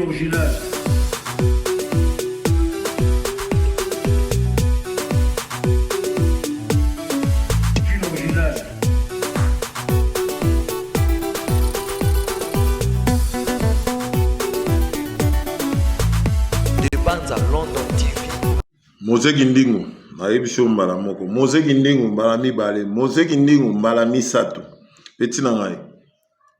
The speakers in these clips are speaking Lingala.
Original. Original. Banza London TV. Mozeki Ndingu, nayebisi yo mbala moko. Mozeki Ndingu mbala mibale. Mozeki Ndingu mbala misato. Peti na ngai.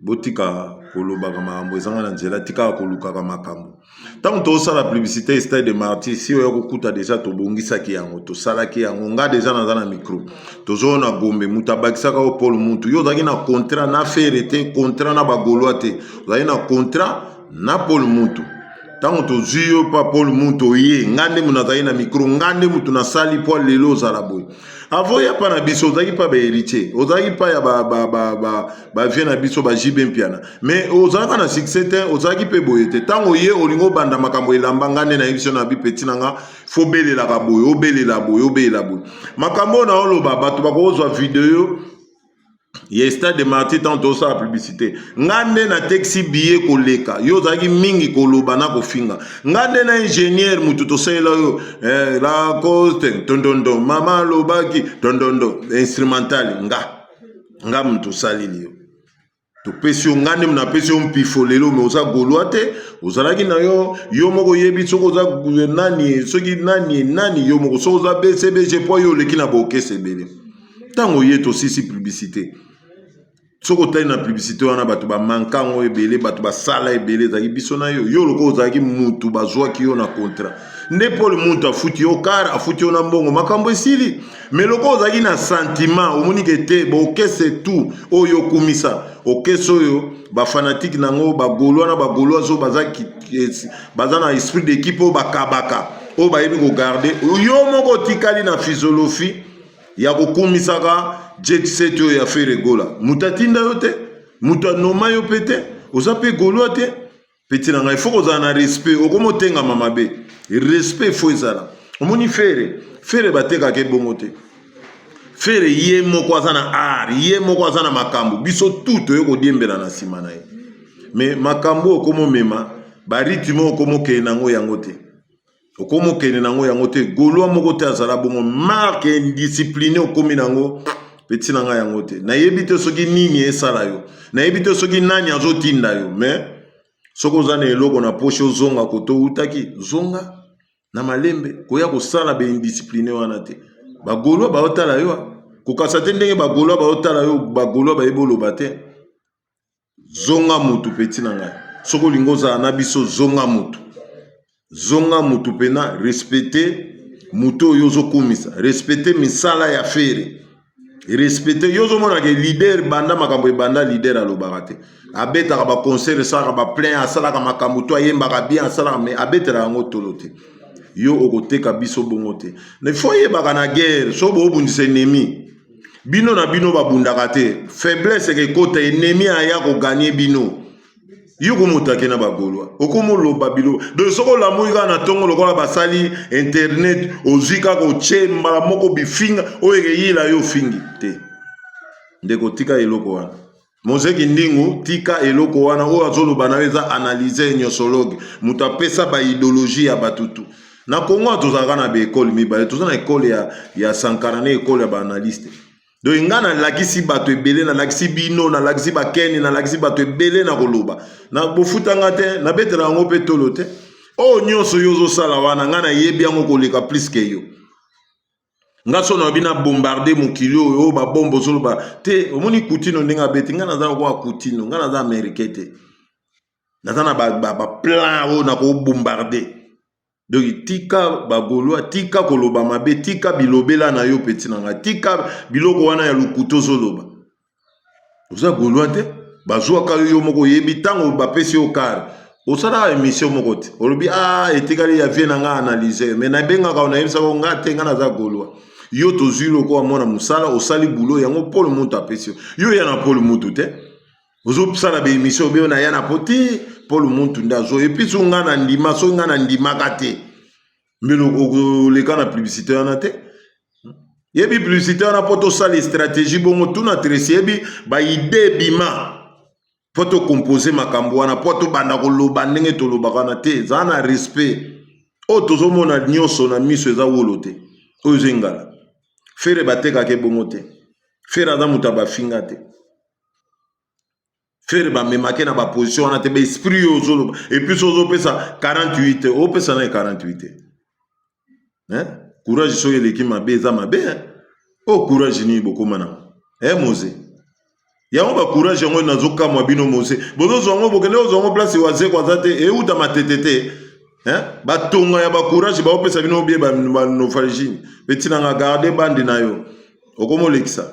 Botika kolobaka makambo ezanga na nzela, tikaka kolukaka makambo. Ntango tozosala publicité stade de martyr, si oya kokuta deja tobongisaki yango, tosalaki yango, nga deja naza na micro. Tozo na Gombe, moto abakisaka yo Paul Mutu. Yo ozalaki na contrat na Ferre te, contrat na ba Gaulois te. Ozalaki na contrat na Paul Mutu. Ntango tozwi yo pa Paul Mutu oye, nga nde moto nazalaki na micro, nga nde moto nasali mpo lelo ozala boye. Avant oya pa na biso, ozalaki pa ba héritier, ozalaki pa ya ba ba ba ba ba vieux na biso ba JB Mpiana. Mais ozalaka na succès te, ozalaki pe boye te. Ntango oye olingi obanda makambo elamba, nga nde nayebi biso na bi petit na nga, faut obelelaka boye, obelela boye, obelela boye. Makambo oyo naoloba, bato bakozwa video ya stade de martyr ntango tozosala publicité, nga nde natekisi billet koleka yo, ozalaki mingi koloba na kofinga nga nde na ingénieur motu tosalela yo eh, lacoste tondondo mama alobaki tondondo instrumental, nga nga motu osaleli yo, topesi yo, nga nde napesi yo mpifo lelo. Me oza gaulois te, ozalaki na yo, yo moko oyebi soki oza nani, soki nani nani, yo moko soki oza BCBG, po yo oleki na baokese ebele. Ntango ye tosisi publicité, soki otali na publicité wana, bato bamanka yango ebele, bato basala ebele, ezalaki biso na yo. Yo lokola ozalaki mutu bazwaki yo na contrat nde Paul Mutu afuti yo car, afuti yo na mbongo, makambo esili. Me lokola ozalaki na sentiment, omoni ke te baokese tout oyo okumisa okese oyo bafanatike nango bagaulois na bagaulois oyo baza na esprit d'équipe, oyo bakabaka, oyo bayebi kogarde. Yo moko otikali na philosophie ya kokumisaka jet set oyo ya Ferre Gola. Moto atinda yo te, moto anoma yo mpe te, oza mpe gaulois te. Peti na ngai, fo kozala na respect, okomi otengama mabe. Respect fo ezala. Omoni Ferre, Ferre batekaka ebongo te. Ferre ye moko aza na art, ye moko aza na makambo, biso tout toye kodiembela na nsima na ye. Me makambo okomi omema baritme oyo okomi okende nango yango te, okomi okende nango yango te. Gaulois moko te azala bongo marque indiscipline okomi nango, peti na ngai, yango te. Nayebi te soki nini esala yo, nayebi te soki nani azotinda yo, mais soki oza na eloko na poche, ozonga koto outaki, zonga na malembe, koya kosala baindiscipline wana te. Bagaulois baotala yo, kokasa te ndenge bagaulois baotala yo, bagaulois bayebi oloba te. Zonga mutu, peti na ngai, soki olingi ozala na biso, zonga mutu, zonga mutu mpena, respecte moto oyo ozokumisa, respecte misala ya Ferre, respecte. Yo ozomona ke leader banda makambo ebanda, leader alobaka te, abetaka baconcert, esalaka baplein, asalaka makambo to ayembaka bien, asalaka, mais abetela yango tolo te. Yo okoteka biso bongo te. Mais fo oyebaka na guerre, so boobundisa ennemi, bino na bino babundaka te, faiblesse ekekota, ennemi aya koganye bino. Yo komotake na bagaulois, okomoloba bilo. Donc soki olamuki kaka na ntongo, lokola basali internet, ozwi kaka otie mbala moko bifinga oyo ekeyila yo, ofingi te. Ndeko, tika eloko wana. Mozeki Ndingu, tika eloko wana. Oyo azoloba na yo eza analyse nyosologue, moto apesa baidéologie ya bato tu na Kongo. Tozalaka na baekole mibale, toza na ekole ya Sankara na ekole ya baanalyste. Donc nga nalakisi bato ebele, nalakisi bino, nalakisi bakeni, nalakisi bato ebele na koloba na bofutanga te, nabetela yango mpe tolo te. Oyo nyonso yo ozosala wana, nga nayebi yango koleka plus ke yo. Nga so nayebi na bombarde mokili oyo, oyo babombe ozoloba te. Omoni Kutino ndenge abeti, nga naza lokola Kutino, nga naza américain te, naza na baplan oyo nakobombarde. Donc tika bagaulois, tika koloba mabe, tika bilobela na yo, peti na ngai, tika biloko wana ya lokuta ozoloba. Oza gaulois te, bazwaka yo, yo moko oyebi. Ntango bapesi yo car, osalaka émission moko te, olobi a etikali ya vie na ngai analyse. Mais nabengaka, nayebisaka nga te, ngai naza gaulois. Yo tozwi lokola mwana mosala, osali boulot yango, Paul Mutu apesi yo, yo ya na Paul Mutu te, ozosala baémission obe na ya na po te. Paul Mutu nde azo epuis so ngai na ndima, soki ngai na ndimaka te, mbele oleka na publicité wana te. Yebi publicité wana mpo tosala stratégie bongo, tuna Tresi, yebi baide ebima. Mpo tokompose makambo wana, mpo tobanda koloba ndenge tolobaka wana te. Zala na respect. Oyo tozomona nyonso na miso eza wolo te, oyo eza engala. Ferre batekaka ebongo te. Ferre aza moto ya bafinga te. Ferre bamemake na baposition wana te, baesprit oyo ozoloba. Epuis ozopesa 48, opesa naye 48 hein? Courage soki eleki mabe eza mabe hein? Oyo courage nini bokoma nango eh, Moze yango ba courage yango nazokamwa bino Moze, bozozwa yango bokende kozwa yango place Wazeko aza te, euta matete te hein? Batonga ya ba courage baopesa bino bie ba nofalgine. Petit nanga, garde bande na yo, okomolekisa.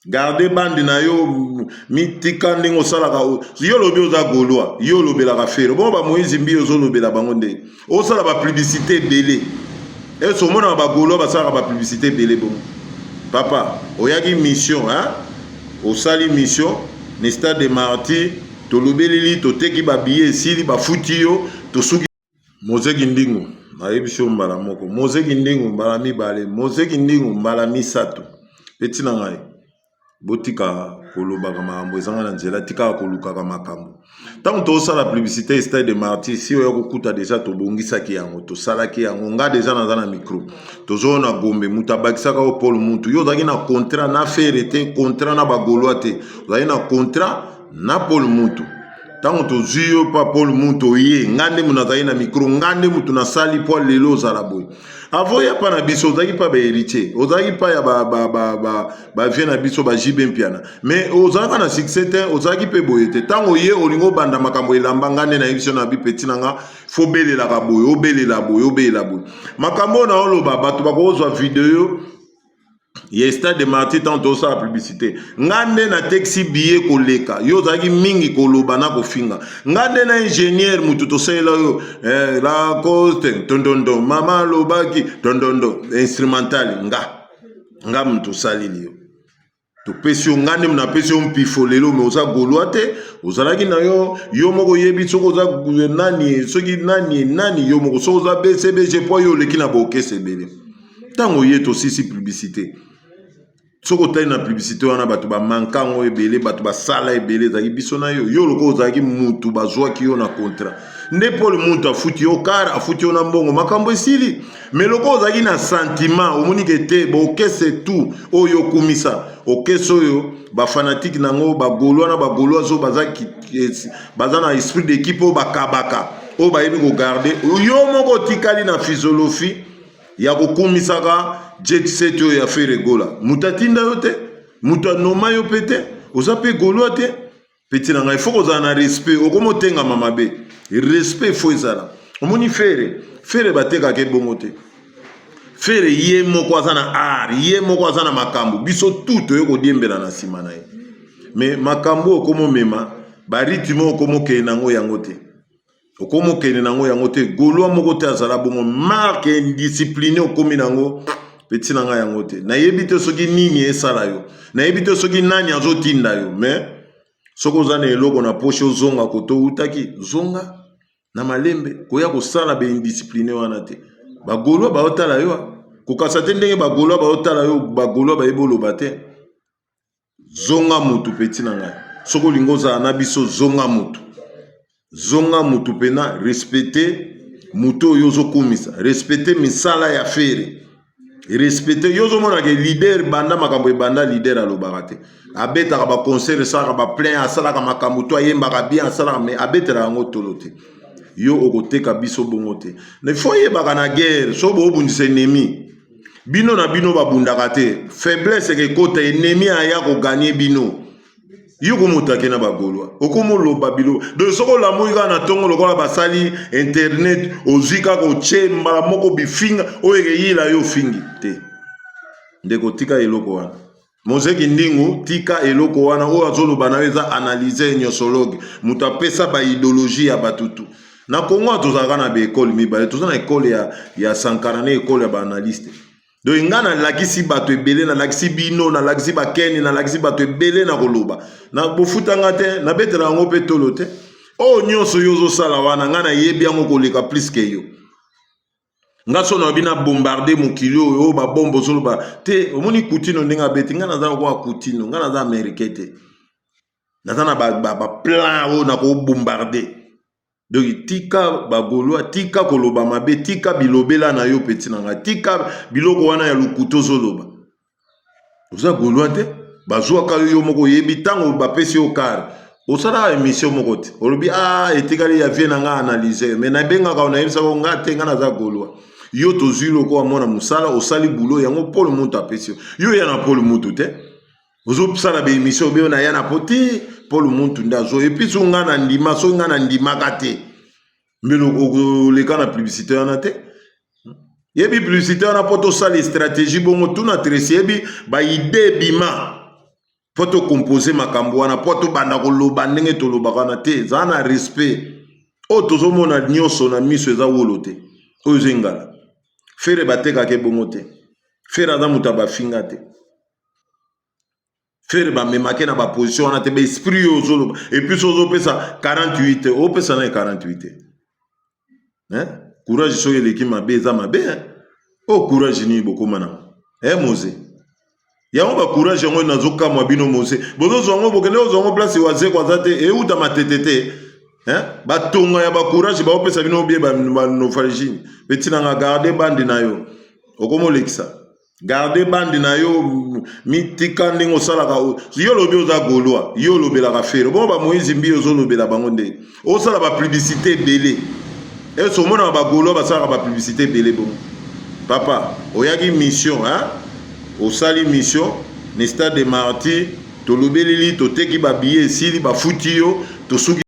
Garde bande na yo, mitika ndenge osalaka. Yo olobi oza Gaulois, yo olobelaka Ferre, bongo ba Moïse Mbi ozolobela bango nde osala ba publicité ebele. Ese omonaka ba Gaulois basalaka ba publicité ebele? Bongo papa oyaki mission hein? Osali mission na stade de Martyr, tolobeleli, toteki ba billet, esili, bafuti yo, tosuki. Mozeki Ndingu, nayebisi yo mbala moko, Mozeki Ndingu mbala mibale, Mozeki Ndingu mbala misato. Petit na ngai, botika kolobaka makambo ezanga na nzela, tikaka kolukaka makambo. Ntango tozosala publicité stade de Martyr, si oya kokuta deja tobongisaki yango, tosalaki yango. Nga deja naza na micro, tozona Gombe, moto abakisaka yo Paul Mutu. Yo ozalaki na contrat na Ferre te, contrat na bagaulois te, ozalaki na contrat na Paul Mutu. Ntango tozwi yo pa Paul Mutu, oye, nga nde moto nazalaki na micro, nga nde moto nasali mpo lelo ozala boye. Avant ya pa na biso, ozalaki pa baheritier, ozalaki pa ya bavie na biso ba JB Mpiana, mais ozalaka na succès te, ozalaki mpe boye te. Ntango ye olingi obanda makambo elamba, nga nde nayebi so na bi petit na nga, fo belelaka boye, obelela boye, obelela boye. Makambo oyo naoloba, bato bakozwa video ya stade de Martyr ntango tozosala publicité. Nga nde natekisi billet koleka yo. Ozalaki mingi koloba na kofinga. Nga nde na ingénieur motu tosalela yo eh, Lacoste tondondo, mama alobaki tondondo instrumental. Nga motu osaleli yo, topesi yo. Nga nde napesi yo mpifo lelo. Me oza Gaulois te, ozalaki na yo, yo moko oyebi soki oza nani, soki nani nani, yo moko soki oza BCBG, mpo yo oleki na baokese ebele. Ntango ye tosisi publicité, soki otali na publicité wana, bato bamanka yango ebele, bato basala ebele, ezalaki biso na yo. Yo lokola ozalaki mutu bazwaki yo na contrat nde Paul Mutu afuti yo car, afuti yo na mbongo, makambo esili. Me lokola ozalaki na sentiment, omoni ke te, baokese tout oyo okumisa, okese oyo bafanatike nango, bagaulois na bagaulois oyo baza na esprit d'équipe, oyo bakabaka, oyo bayebi kogarde. Yo moko otikali na philosophie ya kokumisaka jet set oyo ya Ferre Gola. Moto atinda yo te, moto anoma yo mpe te, oza mpe Gaulois te. Petit na ngai, fo kozala na respect. Okoma otengama mabe. Respect fo ezala. Omoni Ferre, Ferre batekaka ebongo te. Ferre ye moko aza na art, ye moko aza na makambo. Biso tu toye kodiembela na nsima na ye. Me makambo oyo okomomema, barythme oyo okomokende nango yango te, okomokende nango yango te. Gaulois moko te azala bongo. Marke indiscipline okomi nango, petit na ngai, yango te. Nayebi te soki nini esala yo, nayebi te soki nani azotinda yo. Mais soki oza na eloko na poche, ozonga koto outaki, zonga na malembe, koya kosala baindiscipline wana te. Bagaulois baotala yo, kokasa te ndenge bagaulois baotala yo. Bagaulois bayebi oloba te. Zonga mutu, petit na ngai. Soki olingi ozala na biso, zonga mutu, zonga mutu mpena. Respecte motu oyo ozokumisa, respecte misala ya Ferre, respecte. Yo ozomonaka leader, banda makambo ebanda, leader alobaka te, abetaka baconcert, esalaka baplein, asalaka makambo to ayembaka bien, asalaka, mais abetelaka yango tolo te. Yo okoteka biso bongo te. Mais fo oyebaka, na guerre, so boobundisa ennemi, bino na bino babundaka te. Faiblesse ekekota, ennemi aya koganye bino. Yo komotake na bagaulois, okomoloba bilo. Donc soki olamuki kaka na ntongo, lokola basali internet, ozwi kaka otie mbala moko bifinga oyo ekeyila yo, ofingi te. Ndeko, tika eloko wana. Mozeki Ndingu, tika eloko wana. Oyo azoloba na yo eza analyse nyonsologue, moto apesa baidéologie ya batutu na Kongo. Tozalaka na baekole mibale: toza na ekole ya Sankara na ekole ya baanalyste. Donc nga nalakisi bato ebele, nalakisi bino, nalakisi bakeni, nalakisi bato ebele na koloba na bofutanga te, nabetela yango mpe tolo te. Oyo nyonso yo ozosala wana, nga nayebi yango koleka plus ke yo. Nga so nayebi na bombarde mokili oyo, oyo babombe ozoloba te. Omoni Kutino ndenge abeti? Nga naza lokola Kutino, nga naza américain te. Naza na ba ba, ba plan oyo nako bombarder. Donc tika ba gaulois, tika koloba mabe, tika bilobela na yo petit na ngai, tika biloko wana ya lokuta ozoloba. Oza gaulois te, bazwaka yo yo moko oyebi ntango bapesi yo kare osalaka émission moko te, olobi ah etikali ya vie na ngai analyse, mais nabengaka nayebisaka nga te, ngai naza gaulois. Yo tozwi lokola mwana mosala, osali boulot yango Paul Mutu apesi yo. Yo ya na Paul Mutu te, ozosala ba émission obe na ya na po te, Paul Muntu nde azo epuis so ngai na ndima, so ngai na ndimaka te, mbele oleka na publicité wana te. Yebi publicité wana mpo tosala stratégie bongo tuna Tracy, yebi ba idée ebima mpo tokompose makambo wana, mpo tobanda koloba ndenge tolobaka wana te. Ezala na respect oyo tozomona nyonso na miso, eza wolo te, oyo eza engala. Ferre batekaka ebongo te. Ferre aza moto ya bafinga te. Ferre bamemake na baposition wana te, baesprit oyo ozoloba. Et puis so ozopesa 48, opesa na 48, hein? Courage soki eleki mabe eza mabe, hein? Oyo courage nini bokóma nango, eh, Moze? Yango bacourage yango nazokamwa bino Moze, bozozwa yango, bokende kozwa yango place Wazeko aza te, euta Matete te, hein? Batonga ya bacourage baopesa bino bie banofalgine. Petit nanga, garde bande na yo, okoma olekisa, garde bande na yo, mitika ndenge osalaka. Yo olobi oza gaulois, yo olobelaka Ferre bongo, bamoïse mbi ozolobela bango ndenge osala bapublicité ebele. Ese omonaka bagaulois basalaka bapublicité ebele bongo? Papa, oyaki mission, hein? Osali mission na stade de Martyr, tolobeleli, toteki babillet, esili, bafuti yo, tosuki.